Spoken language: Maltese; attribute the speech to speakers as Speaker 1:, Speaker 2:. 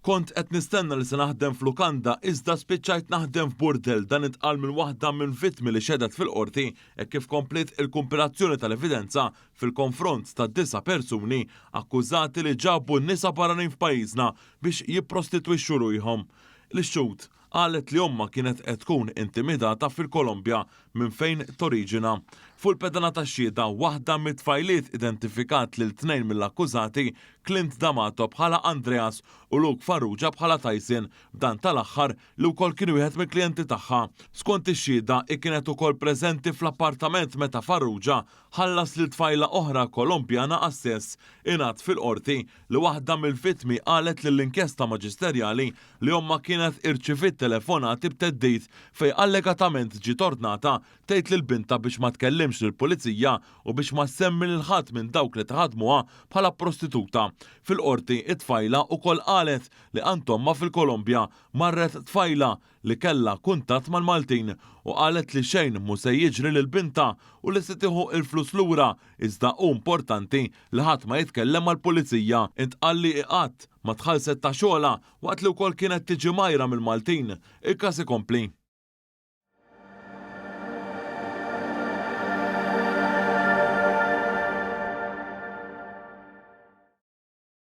Speaker 1: Kont qed nistenna li se naħdem f'lukanda iżda spiċċajt naħdem f'burdell dan intqal minn waħda minn vittmi li xehdet fil-Qorti hekk kif kompliet il-kumpilazzjoni tal-evidenza fil-konfront ta' disa' persuni akkużati li ġabu nisa barranin f'pajjiżna biex jipprostitwixxu ruħhom. L-xhud qalet li ommha kienet qed tkun intimidata fil-Kolombja minn fejn toriġina. Fuq il-pedana tax-xhieda, waħda mit-tfajliet identifikat lil tnejn mill-akkużati, Clint D'Amato bħala Andreas u Luke Farrugia bħala Tyson, b'dan tal-aħħar li wkoll kien wieħed mill-klijenti tagħha. Skont ix-xhieda, hi kienet ukoll preżenti fl-appartament meta Farrugia ħallas lil tfajla oħra Kolombjana għas-sess. Ingħad fil-Qorti li waħda mill-vittmi qalet lill-inkjesta maġisterjali li ommha kienet irċiviet telefonati b'theddid fejn allegatament ġiet ordnata tgħid lil bintha biex ma tkellimx lill-pulizija u biex ma ssemmi lil ħadd minn dawk li tħaddmuha bħala prostituta. Fil-Qorti, it-tfajla ukoll qalet li għand ommha fil-Kolombja marret tfajla li kellha kuntatt mal-Maltin u qalet li xejn mhu se jiġri lil bintha u li se tieħu l-flus lura iżda hu importanti li ħadd ma jitkellem mal-pulizija. Intqal li hi qatt ma tħallset ta' xogħolha waqt li wkoll kienet tiġi mgħajra mill-Maltin. Il-każ ikompli.